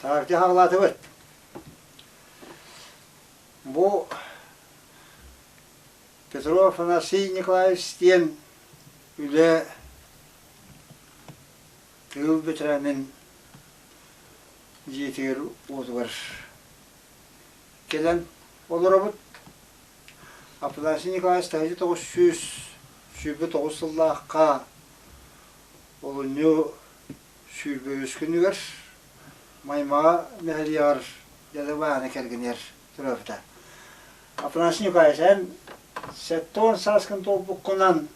Таһырдьа хаалаатыбыт. Бу Петров Афанасий Николаевич диэн үлэ тыыл бэтэрээнин дьиэтигэр уотугар кэлэн олоробут. Афанасий Николаевич 1929 сыллаахха олунньу 23 күнүгэр Маймаҕа нэһилиэгэр Дьадыбааны кэргэнигэр төрөөбүтэ. Афанасий Николаевич, эн 70 сааскын туолбуккунан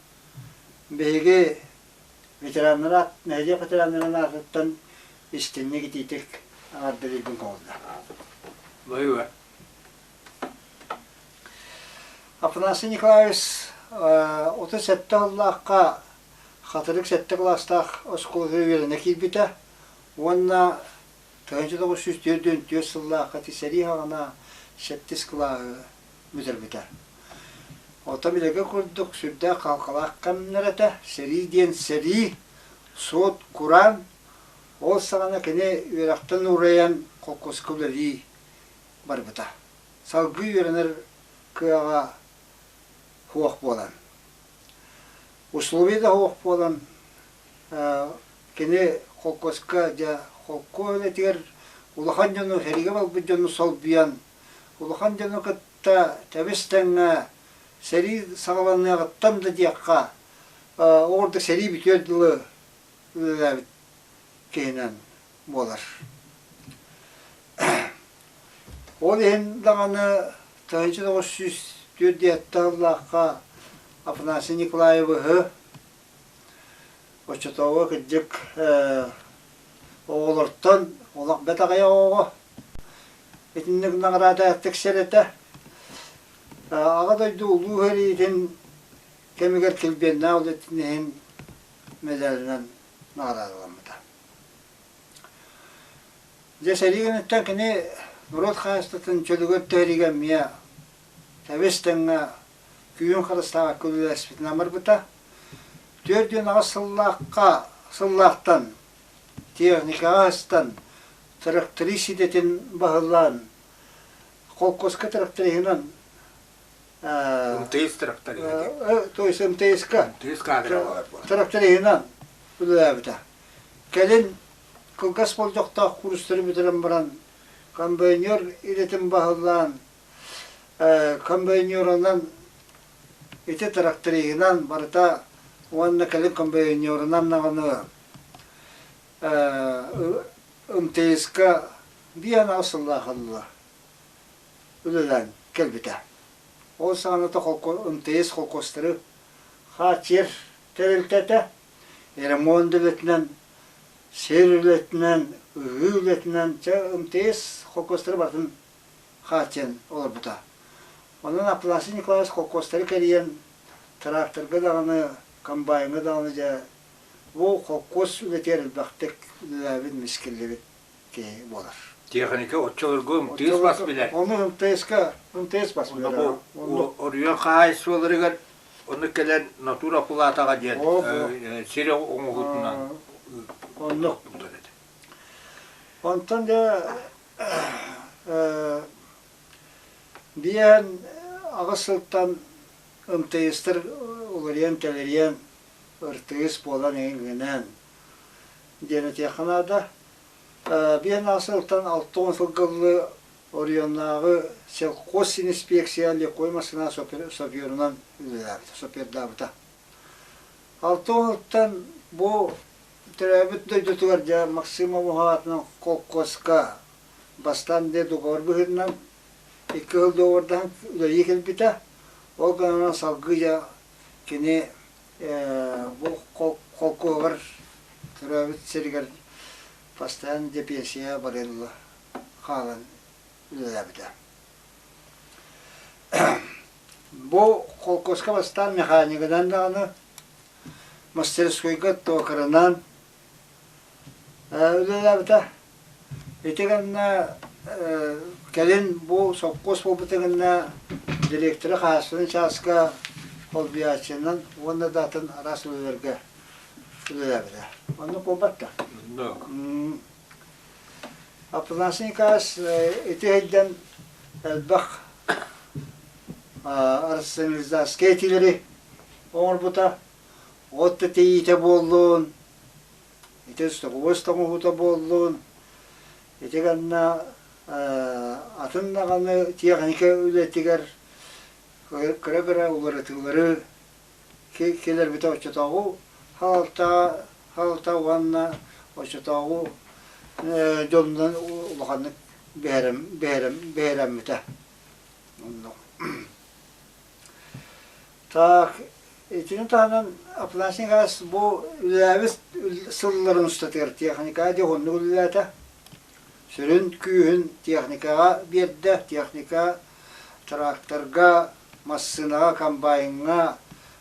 биһиги ветераннар нэһилиэк ветераннарын аатыттан истинник итиитик аҕардалыырбын көҥүллэ. Быһыыба. Афанасий Николаевич 37 сыллаахха Хатырык сэттэ кылаастаах оскуолатыгар үөрэнэ киирбитэ уонна 1944 сыллаахха сэрии саҕана сэттис кылааһы бүтэрбитэ. Оттон билэргэ курдук сүрдээх халҕалаах кэмнэр этэ. Сэрии диэн сэрии, суот, кураан. Ол саҕана кини үөрэхтэн уурайан холкуоска үлэлии барбыта. Салгыы үөрэнэр кыаҕа суох буолан. Условие да суох буолан кини холкуоска дьэ холкуос үлэтигэр улахан дьону сэриигэ барбыт дьону солбуйан улахан дьону кытта тэбис-тэҥҥэ сэрии саҕаланыаҕыттан да диэххэ ол курдук сэрии бүтүөр дылы үлэлээбит киһинэн буолар. Ол иһин даҕаны 1904 сыллаахха Афанасий Николаевыһы оччотооҕу кырдьык оҕолортон олох бэрт аҕыйах оҕо итинник наҕараада тиксэр этэ. Аҕа дойду Улуу сэриитин кэмигэр килбиэннээх үлэтин иһин медалынан наҕараадаламмыта. Дьэ сэрии кэнниттэн кини норуот хаһаайыстыбатын чөлүгэр түһэриигэ эмиэ тэбис-тэҥҥэ күүһүн харыстаабакка үлэлэспитинэн барбыта. 48 сыллаахха сыллаахтан техникаҕа астан тракторист идэтин баһылаан холкуоска тракториһынан МТС тракториһа то есть МТС-ка МТС кадры тракториһынан үлэлээбитэ. Кэлин кылгас болдьохтоох курстары бүтэрэн баран комбайнер идэтин баһылаан комбайнерынан ити тракториһынан барыта уонна кэлин комбайнерынан даҕаны МТС-ка биир анаҕас сыллаах ылла үлэлээн кэлбитэ. Ол саҕана МТС холкуостары хааччыйар тэрилтэтэ ремонт үлэтинэн, сир үлэтинэн, ыһыы үлэтинэн, чэ МТС холкуостары барытын хааччыйан олорбута. Онон Афанасий Николаевич холкуостары кэрийэн тракторга даҕаны, комбайҥа даҕаны дьэ бу холкуос үлэтигэр элбэхтик үлэлээбит, мискиллибит киһи буолар. Техника оччолорго МТС бас билэр. Ону МТС-ка МТС бас билэр. Оройуон хаһаайыстыбаларыгар ону кэлэн натура пулаатаҕа диэн сир оҥоһуутунан оннук. Онтон дьэ биэһэн аҕыс сылтан МТС-тар уларыйан-тэлэрийэн ыртыыс буолан иҥинэн диэн этиэххэ наада. Биэһэн аҕыс сылтан 60 сылга дылы оройуоннааҕы сельхозинспекция легковой массыына шоферунан үлэлээбитэ, шофердаабыта. 60 бу төрөөбүт дойдутугар дьэ Максимов аатынан холкуоска бастаан дьэ договор быһыытынан икки сыл договордаһан үлэлии кэлбитэ. Ол гынан салгыы дьэ кини бу холкуоһугар төрөөбүт сиригэр постоянно депрессия барыла хаалан үлэлээбитэ. Бу холкуоска бастаан механигынан даҕаны, мастерскойга токарынан үлэлээбитэ. Ити гэннэ кэлин бу сопхуос буолбута гэннэ директора хаһаайыстыбаннай чааска холбуйааччынан уонна да атын араас үлэлэргэ үлэлээбитэ. Оннук буолбат да? Оннук. Афанасий Николаевич ити сылдьан элбэх рационализация этиилэри оҥорбута. От тиийиитэ буоллун, ити тоҕус тоҥуһуута буоллун, ити гэннэ атын даҕаны тиэхиньикэ үлэтигэр кыра-кыра уларытыылары киллэрбитэ оччотооҕу халта халта уонна оччотооҕу дьонунан улаханнык биһэрэм биһэрэм биһирэммитэ. Оннук. Так, итини таһынан Афанасий Николаевич бу үлэлээбит сылларын устатыгар техникаҕа дьэ уһуннук үлэлээтэ. Сүрүн күүһүн техникаҕа биэрдэ. Техника тракторга, массыынаҕа, комбайҥҥа,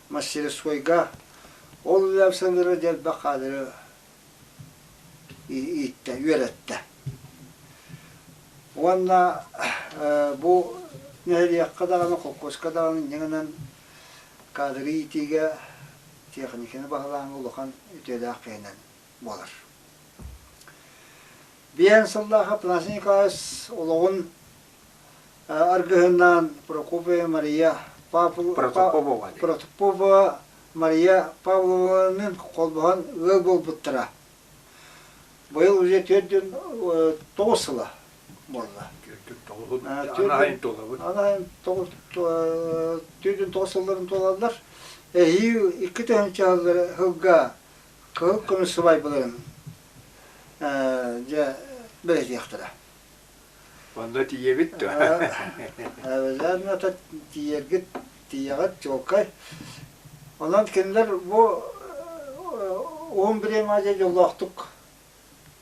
мастерскойга ол үлэлээбит сыллары дьэ элбэх каадыры ииттэ, үөрэттэ. Уонна бу нэһилиэккэ даҕаны, холкуоска даҕаны инньэ гынан каадыры иитиигэ техниканы баһылааҥҥа улахан үтүөлээх киһинэн буолар. Биэн сыллаах Афанасий Николаевич олоҕун аргыһынаан Прокопьева Мария Протопопова Протопопова Мария Павловналыын холбоһон ыал буолбуттара. Быйыл уже 49 сыла буолла. Анаһайын туолабыт. Анаһайын 49 сылларын туолаллар. Эһиил 2000 сылга кыһыл көмүс сыбайбыларын дьэ бэлэтиэхтэрэ. Онно тиийэбит дуо? Обязательно тиийэргит тиийэҕит чуолкай. Онон кинилэр бу уһун бириэмэҕэ дьоллоохтук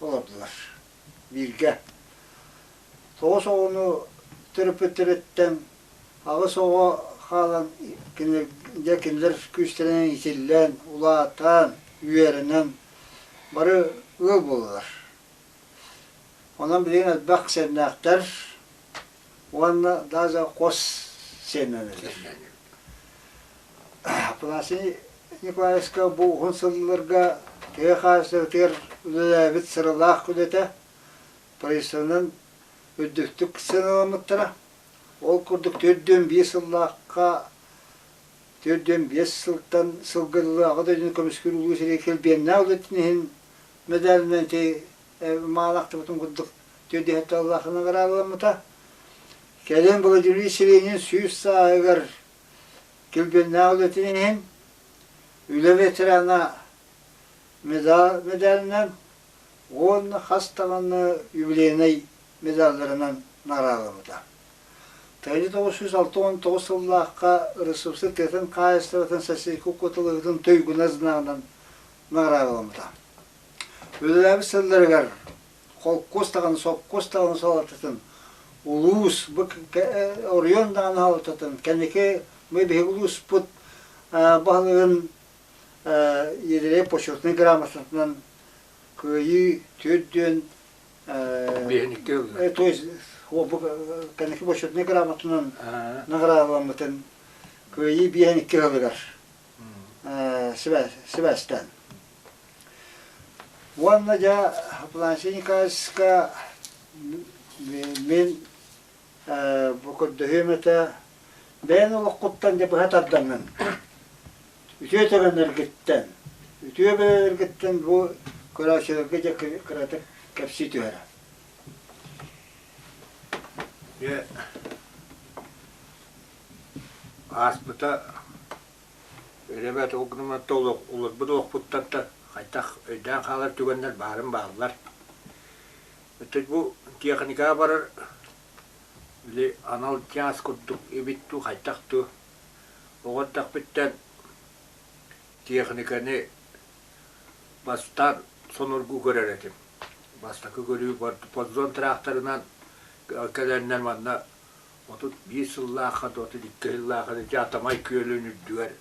олордулар бииргэ. Тоҕус оҕону төрөппүттэриттэн аҕыс оҕо хаалан дьэ кинилэр күүстэринэн иитиллэн, улаатан, үөрэнэн бары ыал буоллулар. Онон билигин элбэх сиэннээхтэр уонна даже хос сиэннэнэллэр. Афанасий Николаевичка бу уһун сылларга тыа хаһаайыстыбатыгар үлэлээбит сыралаах үлэтэ правительствонан үрдүктүк сыаналаммыттара. Ол курдук 41 сыллаахха 45 сылтан сылга дылы Аҕа дойдуну көмүскүүр улуу сэрии килбиэннээх үлэтин иһин мэдээлинэн ити маалахтыбытын курдук түөрдэһэттэ аллаахы наградыламмыта. Кэлин Владимир Селенин 100 сааһыгар килбиэннээх үлэтин иһин үлэ ветерана медалынан уонна хас даҕаны юбилейнай медалларынан наҕарааламмыта. 1969 сыллаахха РСФСР тыатын хаһаайыстыбатын социалистическай куоталаһыытын туйгуна знагынан наҕараадаламмыта. Үлэлээбит сылларыгар холкуос даҕаны, сопхуос даҕаны салалтатын, улуус, бу оройуон даҕаны салалтатын, кэнники мы биһиги улууспут баһылыгын Еделей почетнай грамотатынан кыайыы 4 Биһиникке то есть кэнники почетнай грамотанан наҕараадаламмытын кыайыы 52 сылыгар сибээстээн. Уонна дьэ Афанасий Николаевичка мин бу көрдөһүөм этэ, бэйэн олоххуттан дьэ быһа тардаҥҥын, үтүө түгэннэргиттэн, үтүө бэйэлэргиттэн бу көрөөччүлэргэ дьэ кыратык кэпсии түһэрэ. Дьэ, ааспыта Өрөбөт ол гынан олорбут олохпуттан да хайдах өйдөөн хаалар түгэннэр баарын бааллар. Өттө бу техникаҕа барар били анал чаас курдук эбит дуу, хайдах дуу. Оҕо эрдэхпиттэн техниканы бастаан сонургуу көрөр этим. Бастакы көрүү подзон тракторынан кэлэннэр манна 31 сыллаахха, 32 сыллаахха ити Атамай күөлүн үрдүгэр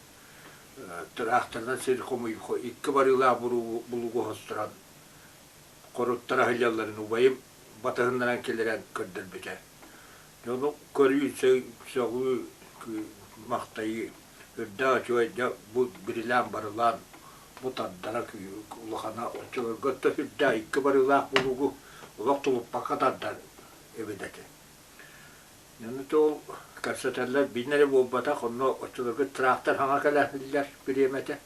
тыраахтарынан сир хомуйхо икки барыылаах булугу хосторон хоруттара сылдьалларын убайым батыһыннаран киллэрэн көрдөрбүтэ. Дьону көрүү, сөҕүү, махтайыы үрдээх үчүгэй дьэ бу бирилээн барылаан бу тардара улахана оччолорго да сүрдээх икки барыылаах булугу. олох тулуппакка тардар эбит этэ. Ону ол кэпсэтэллэр биир эрэ буолбатах, онно оччолорго трактор хаҥа кэлэһиллэр бириэмэтэ.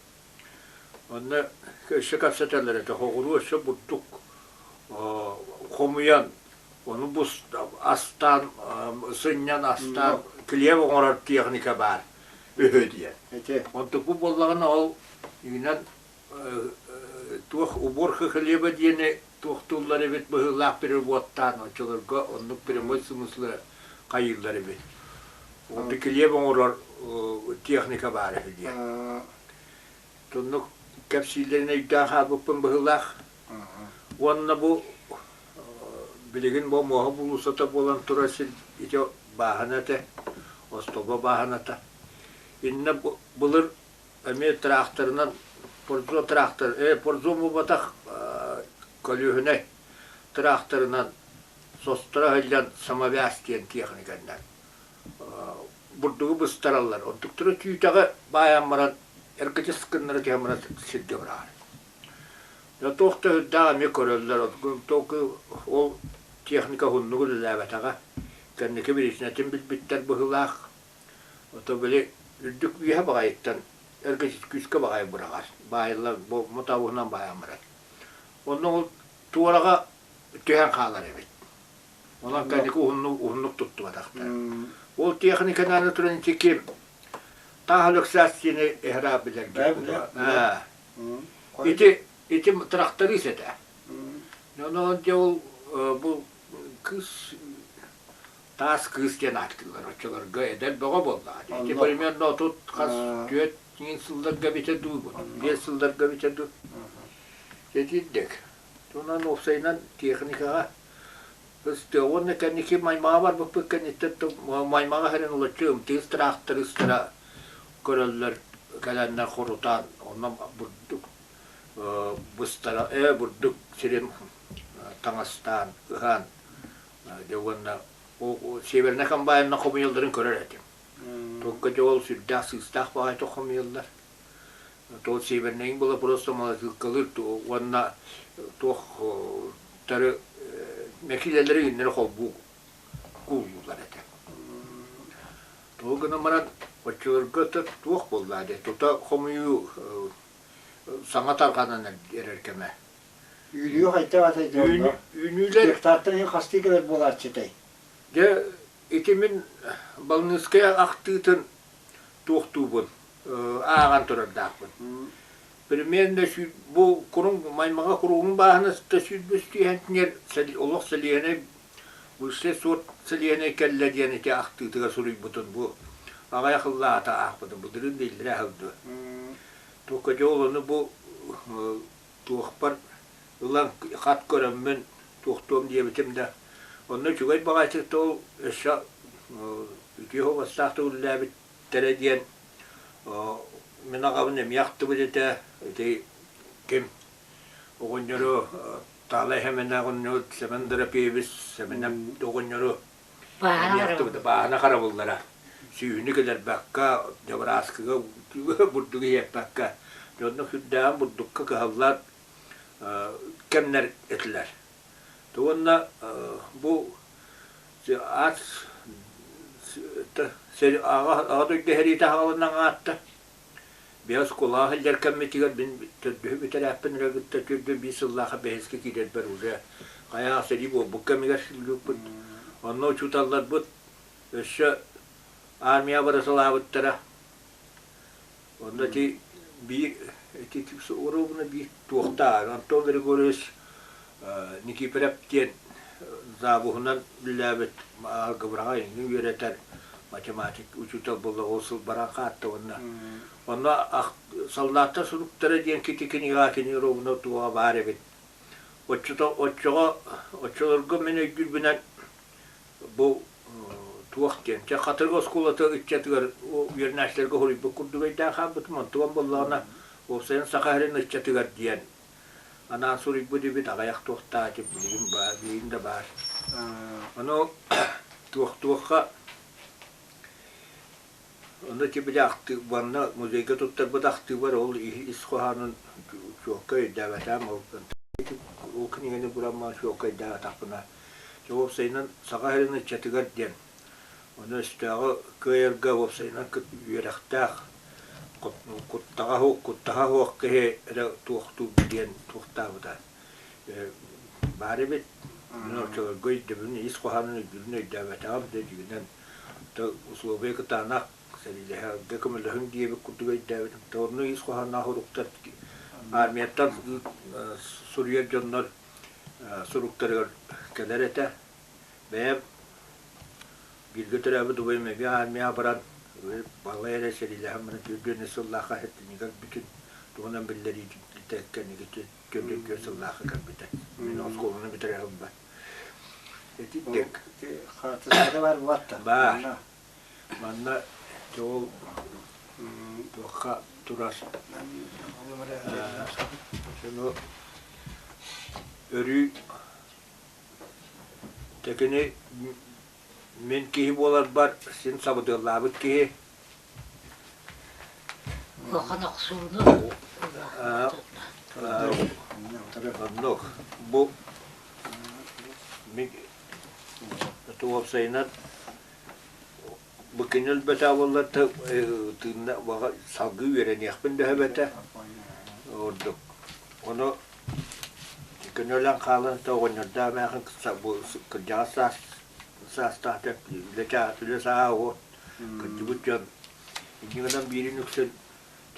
Онно өссө кэпсэтэллэр этэ, хоҕуруу өссө бурдук хомуйан, ону бус астаан, сынньан астаан килиэп оҥорор техника баар үһү диэн. Онтукпут буоллаҕына ол үүнэн туох уборка хлеба диэни туохтууллар эбит быһыылаах переводтаан оччолорго оннук прямой смыслы хайыыллар эбит. Онто килиэп оҥорор техника баар үһү диэн. Оннук кэпсииллэрин өйдөөн хаалбыппын быһыылаах. Уонна бу билигин бу муоһа булуусата буолан турар сир ити бааһына этэ, остуолба бааһыната. Иннэ былыр эмиэ тыраахтарынан Порзо тыраахтар, Порзо буолбатах көлүөһүнэй тыраахтарынан состоро сылдьан самовяз диэн тиэхиникэннэн бурдугу быстараллар. Онтуктара түүтэҕи баайан баран эргичис гыннара түһэн баран сиргэ быраҕар. Дьэ туох да үрдээх эмиэ көрөллөр. Ол техника уһуннук үлэлээбэтэҕэ. Кэнники биричиинэтин билбиттэр быһыылаах. Ото били үрдүк үөһэ баҕайыттан эргичис күүскэ баҕайы быраҕар. Баайыллар мотовоһунан баайан барар. Онно ол туораҕа түһэн хаалар эбит. Онон кэнники уһуннук, уһуннук туттубатахтар. Ол техниканы туран ити ким Тааһа Лөксөөс диэни эһэрэ билэргэ. Ити ити тракторист этэ. Онон дьэ ол бу кыыс таас кыыс диэн ааттыыллар оччолорго эдэр бөҕө буоллаҕа. Ити примерно отут хас түөрт сылларга эбитэ дуу, биэс сылларга эбитэ дуу. Итирдик. Онон уопсайынан техникаҕа ыстыа уонна кэнники Маймаҕа барбыппыт кэнниттэн Маймаҕа иһэрин олоччу ымтыыс тыраахтарыыстара көрөллөр кэлэннэр хорутаан онно бурдук быстара бурдук сирин таҥастаан ыһан дьэ уонна севернай комбайнна хомуйалларын көрөр этим. Только дьэ ол сүрдээх сыыстаах баҕайытык хомуйаллар. Туох севернайын была просто молотилкалыыр уонна туох тары мэкилэлэри үүннэри холбуу кууллуулар этэ. Тугу гынан баран оччолорго туох буолла дии тута хомуйуу саҥа тарҕанан эрэр кэмэ. Үүнүү хайдах этэй дьонно? Үүнүүлэр Гектартан иһин хастыы кэлэр буолааччытай? Дьэ ити мин Балныыскай ахтыытын туохтуубун ааҕан турардаахпын. Примерно бу куруҥ маймаҕа куруҥун бааһына сыта сүүрбүс түһэнтинэр олох сэлиэнэй высший сорт сэлиэнэй кэллэ диэн ити ахтыытыгар суруйбутун бу аҕыйах ыллаата аахпытым былырыын да иллэрээ сылдьы. Только дьэ ол ону бу туохпар ылан хат көрөммүн туохтуом диэбитим да онно үчүгэй баҕайытык ол өссө үтүө суобастаахтык үлэлээбиттэрэ диэн мин аҕабын эмиэ ахтыбыт этэ ити ким оҕонньору Таалай Сэмэнэ оҕонньору Сэмэн Дорофеевич Сэмэнэ оҕонньору эмиэ ахтыбыта бааһына харабыллара сүүһүнү кэлэрбэккэ дьабырааскыга бурдугу иһиэппэккэ дьонно сүрдээҕин бурдукка кыһаллан кэмнэр этилэр. Уонна бу аас Аҕа дойду сэриитэ аҕалынан аатта. Биэс оскуолаҕа сылдьар кэммитигэр мин төрдүһү бүтэрээппин эрэ кытта төрдүн биир сыллаахха бэһискэ киирэрбэр уже хайаах сэрии буолбут кэмигэр сылдьыбыппыт. Онно учууталларбыт өссө армия бырасылаабыттара. Онно ити биир ити оруобуна биир туохтаах Антон Григорьевич Никифоров диэн завуһунан үлэлээбит алгебраҕа эҥин үөрэтэр математик учуутал буолла ол сыл баран хаатта уонна онно саллааттар суруктара диэн кити кинигэҕэ кини оруобуна туоҕа баар эбит оччото оччоҕо оччолорго мин өйдүүрбүнэн бу туох диэн чэ Хатырык оскуолата ыччатыгар үөрэнээччилэргэ хоруйбут курдук өйдөөн хаалбытым онтуган буоллаҕына уопсайынан Саха сирин ыччатыгар диэн анаан суруйбут эбит аҕыйах туохтаах этим билигин баар билигин да баар ону туох-туохха Онно ити били ахтыы манна музейга туттарбыт ахтыыбар ол ис хоһоонун чуолкай өйдөөбөтөм ол кинигэни буламмын чуолкайдаатахпына, дьэ уопсайынан Саха сирин ыччатыгар диэн, ону өстөөҕү кыайарга уопсайынан үөрэхтээх, куттаҕа куттаһа суох киһи эрэ туохтуур диэн туохтаабыта баар эбит. Мин оччолорго өйдөбүлүн ис хоһоонун өйдүүрүн өйдөөбөтөҕүм да дьиҥинэн усулуобуйа кытаанах сэриилэһэргэ көмөлөһүҥ диэбит курдук өйдөөбүтүм. Онно ис хоһоонноох уруктар армияттан суруйар дьоннор суруктарыгар кэлэр этэ. Бэйэм бииргэ төрөөбүт убайым эмиэ армияҕа баран балай эрэ сэриилэһэн баран 44 сыллаахха сэттинньигэр бүтүн туһунан биллэриитэ кэнники 44 сыллаахха кэлбитэ. Мин оскуоланы бүтэрэ сылдьан. Итинник. Хаартыската баар буолла. Баар. Манна ол туохха турар дьону өрүү тэкини мин киһи буоларбар син сабыдыаллаабыт киһи Улахан охсууну Оннук. Бу мин уопсайынан Бу кини өлбөтө буоллар тыынна салгыы үөрэниэхпин да сөп этэ ордук. Ону кини өлөн хаалан да оҕонньордоох эмээхин бу кырдьаҕас саас саастаах үлэ үлэ сааһа уһун кырдьыбыт дьон инньэ гынан биирин үксүн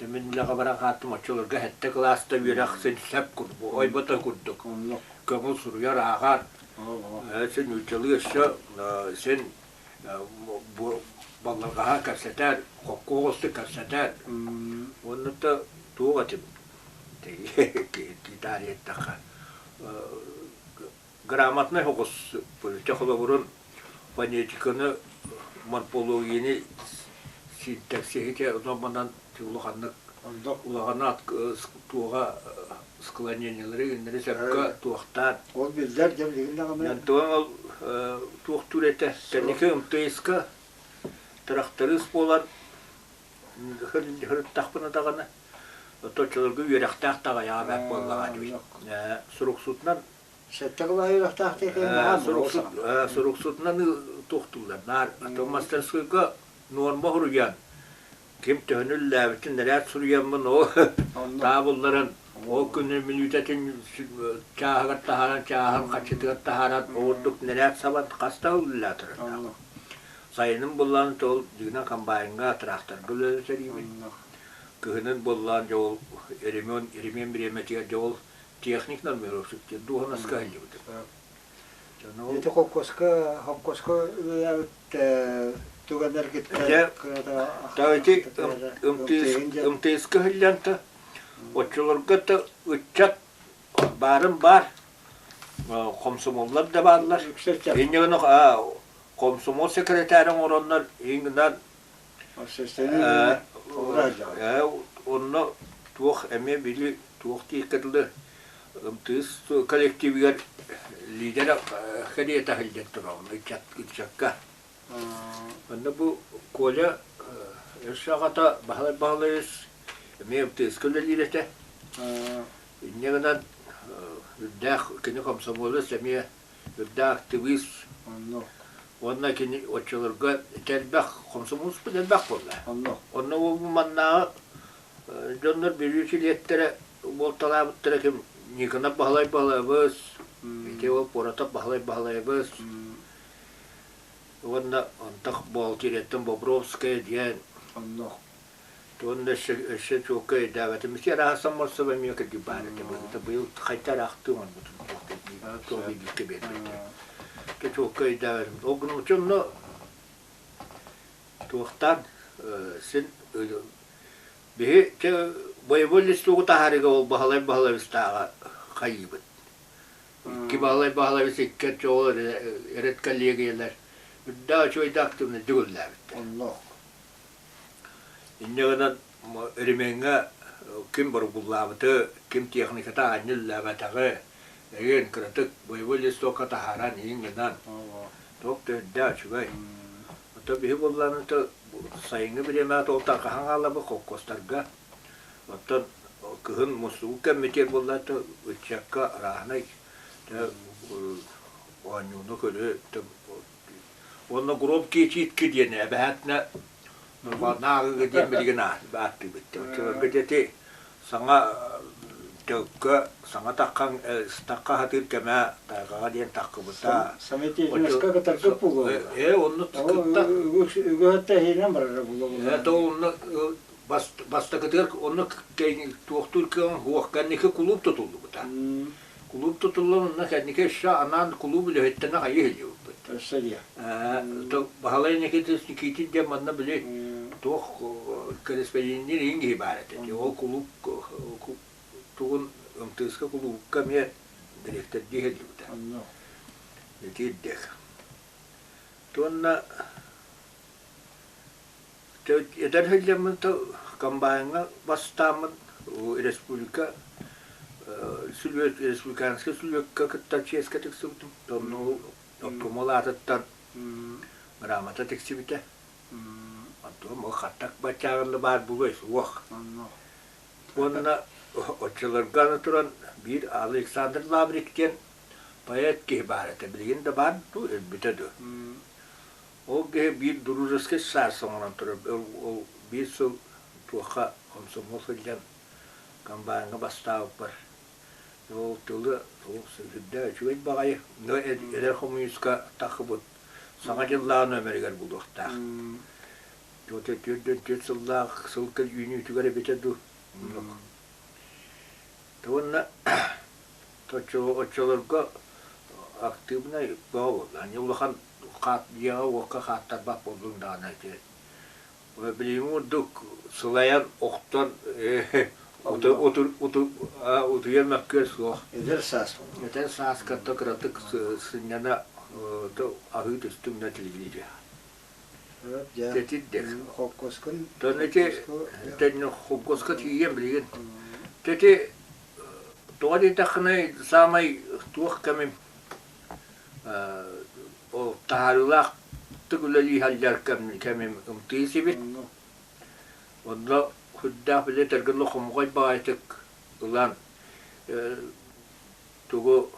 мин үлэҕэ баран хааттым оччолорго сэттэ кылааста үөрэх син сөп курдук ойбото курдук көҥүл суруйар ааҕар син нууччалыы өссө син балларҕаһа кэпсэтэр, хокку оҕустук кэпсэтэр. Уонна да туох этим киһи эттэххэ грамотнай оҕус чэ холобурун фонетиканы, морфологияны синтаксиһи онон-манан улаханнык улахан туоҕа склонениелары иннэри сөпкө туохтаан Ол биллэр дьэ билигин даҕаны Онтон ол туохтуур этэ кэнники МТС-ка тырахтарыыс буолан сырыттахпына даҕаны оччолорго үөрэхтээх таҕайаҕа бэрт буоллаҕа дии суруксутунан Сэттэ кылаас үөрэхтээх суруксутунан туохтууллар наар атын мастерскойга нуорма суруйан Ким төһөнү үллээбитин нэрээт суруйаммын ол таабылларын ол күнү мүнүүтэтин чааһыгар таһааран чааһын хаччытыгар таһааран ордук нэрээт сабан хаста үллээтэрин сайынын буллаан ол дьиҥинэн комбайнҥа тракторга үлэлэтэриибин кыһынын буллаан дьэ ол ремонт ремень бириэмэтигэр дьэ ол техник нормировщик диэн дуоһунаска сылдьыбытым. Ити холкуоска холкуоска үлэлээбит түгэннэргиттэн Ити МТС-ка сылдьанта оччолорго да ыччат баарын баар, хомсомуоллар да бааллар. Инньэ гынан хомсомуол секретарь оҥороннор иҥнан онно туох эмиэ били туох диэххэ дылы МТС коллективыгар лидер кэриэтэ сылдьан тураҕын ыччакка. Онно бу Коля өссө аҕата Баһылай Баһылайыс эмиэ МТС-ка үлэлиир этэ. Инньэ гынан үрдээх кини комсомолец эмиэ үрдээх активист. Уонна кини оччолорго элбэх комсомолспут элбэх буолла. Онно ол маннааҕы Дьоннор Бүлүү чилиэттэрэ буолталаабыттара ким Никонов Баһылай Баһылайабыс, ити ол Поратов Баһылай Баһылайабыс уонна антах Бухгалтерияттан Бобровская диэн Оннук. уонна өссө өссө чуолкай өйдөөбөтүм. Ити арааһа Самморсова эмиэ кырдьык баар этэ быһыыта быйыл хайта араахтыы оҥорбутун туох бииргэ биэрбиттэр. Чуолкай өйдөөбөтүм. Ол гынан онно Туохтаан син биһи боевой листогу таһаарыыга ол Баһылай Баһылайыстааҕа хайыыбыт. Икки Баһылай Баһылайыс икки оччоҕо редколлегиялар үрдээх үчүгэйдик активнайдык үлэлээбиттэр. Оннук. Инньэ гынан ремеҥҥэ ким боругуллаабыты, ким техниката аанньа үлэлээбэтэҕи эйиэн кыратык боевой листокка таһааран иһин гынан туох да үрдээх үчүгэй. Оттон биһи буоллаҕына сайыҥҥы бириэмэҕэ ол тарҕаһан хаалабыт холкуостарга. Оттон кыһын мустубут кэммитигэр буоллаҕына ыччакка арааһынай. Оонньууну көрө уонна громкие читки диэн эбэһээтинэ нааҕыга диэн билигин ааттыыбыт. Оччолорго дьэти саҥа төлкө саҥа таххан тахха сатыыр кэмэ тайҕаҕа диэн таххыбыта. Самоотечественноска кытарга буолуо. Э онно кытта үгүһөттө иһинэн барара буолуо. Э то онно бастакытыгар онно туохтуур кыаҕын суох кэнники кулууп тутуллубута. Кулууп тутуллан онно кэнники өссө анаан кулууп үлэһиттэнэ хайыы сылдьыбыппыт. Өссө диэ. Баһылай Никитич Никитин диэн манна били туох кэрэспэдьиэнниир иһин киһи баар этэ. Ол кулууп тугун МТС-ка кулуупка эмиэ дириэктэрдии сылдьыбыта. Итирдик. Уонна Эдэр сылдьаммын комбайҥҥа бастааммын республика республиканскай сүлүөккэ кытта чиэскэ тиксибитим. Онно обкомол аатыттан грамота тиксибитэ. Онтон ол хаттак баччааҕынна баар буолуой суох. Уонна оччолорго аны туран биир Александр Лаврик диэн поэт киһи баар этэ. Билигин да баар дуу, өлбүтэ дуу. Ол киһи биир дружеский саас оҥорон турар. Ол биир сыл туохха комсомол сылдьан комбайҥҥа бастаабыппар ол тылы ол сүрдээх үчүгэй баҕайы эдэр хомуньууска таххыбыт Саҥа дьыллааҕы нүөмэригэр булуохтаах. 44 сыллаах сылга үүнүүтүгэр эбитэ дуу. Уонна оччолорго актыыбынай бөҕө буолла. Улахан дьиэҕэ-уокка хааттарбат буоллуҥ даҕаны ити. Билиҥҥи курдук сылайан, охтон утуйар мөккүөр суох. Эдэр саас буолла. Эдэр сааска то кыратык сынньана аһыы түстүҥ да телевизор. Тэтирдэр. Холкуоскун Тон ити холкуоска тиийэн билигин. Тети тоҕо диэтэххинэ саамай туох кэмим ол таһаарыылаахтык үлэлии сылдьар кэмим ымтыы сибит. Онно сүрдээх били этэргэ хомоҕой баҕайытык ылан тугу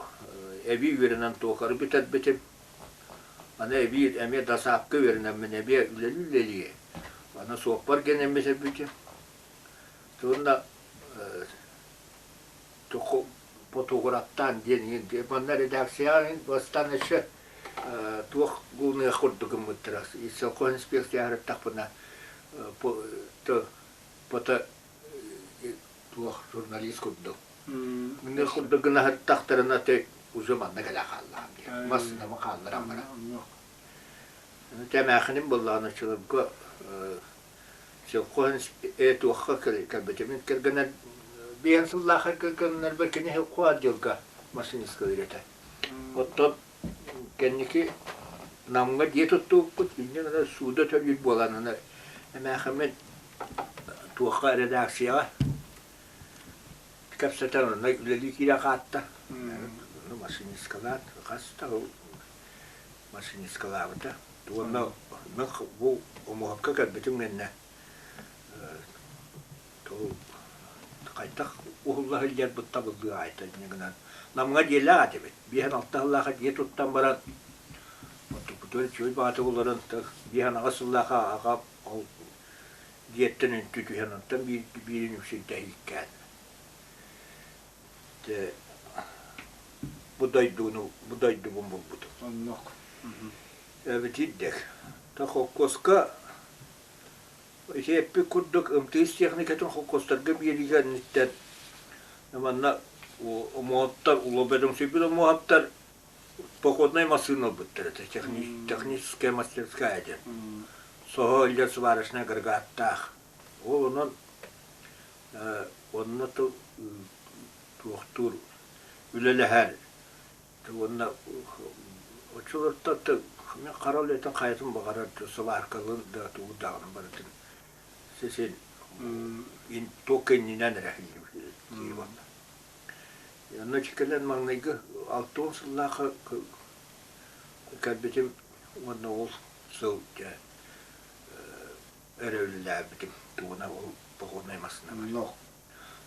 эбии үөрэнэн туокары бүтэрбитим. Аны эбии эмиэ досаапка үөрэнэммин эбиэ үлэлии-үлэлии аны суоппар гэнэммин сэрбитим. Уонна фотографтаан диэн манна редакцияҕа бастаан өссө туох гыныах курдук гыммыттара сельхозинспекция сырыттахпына фото туох журналист курдук Мин курдук гына сырыттахтарына ты уже манна кэлэ хааллаҕым диэн массыынабын хаалларан баран Тэмээхиним буоллаҕына оччолорго сельхоз туохха кэлбитим кэргэнэр биэн сыллаахха кэргэннэрбэр кини сельхоз отделга машинисткалыыр этэ. Оттон кэнники Намҥа дьиэ туттубуппут инньэ гынан сууда төлүүр буолан аны эмээхиммин туохха редакцияҕа кэпсэтэн онно үлэлии киирэн хаатта. Ону машинисткалаан хас да машинисткалаабыта. Уонна мин бу омуһахха кэлбитим кэннэ хайдах уһулла сылдьарбыт табыллыы аайта инньэ гынан Намҥа дьиэлээх этибит. 5-6 сыллаах дьиэ туттан баран оттукпутугар үчүгэй баҕатык олорон 5-8 сыллаах аҕа ол дьиэттэн үнтү түһэн онтон биирин үксүн тэһииккээн бу дойдуну бу дойдубун булбутум. Оннук. Эбитирдик. Та холкуоска ити эппит курдук МТС техникатын холкуостарга биэриигэ инниттэн манна омуоттар улуу омуоттар походнай массыына ылбыттар этэ техническая мастерская диэн соһо илдьэр сварочнай агрегаттаах ол онон онно туохтуур үлэлэһэр уонна оччолортон хара үлэтин хайатын баҕарар сваркалыын да тугу даҕаны барытын син туох иннинэн эрэ Онно кэлэн маҥнайгы 60 сыллаахха кэлбитим уонна ол сыл дьэ эрэ үлэлээбитим тугуна ол походнай массыынабар.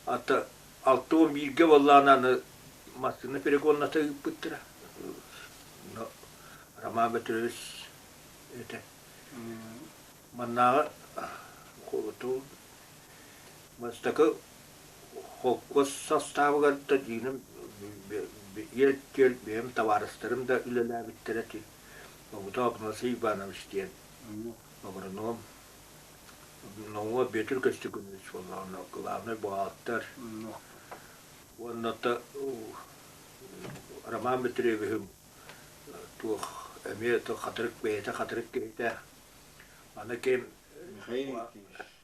Ата 61-гэ буоллаҕына аны массыына перегонната ыыппыттара. Роман Петрович этэ. Маннааҕы бастакы холкуос састаабыгар да дьиҥинэн иэл-түөл бэйэм табаарыстарым да үлэлээбиттэрэ ити Бобутов Афанасий Иванович диэн агроном Номуо Бүөтүр Көстөкүнович буоллаҕына главный бухгалтер уонна Роман Петровиһым туох эмиэ хатырык бэйэтэ хатырык киһитэ аны ким Михаил Никитич.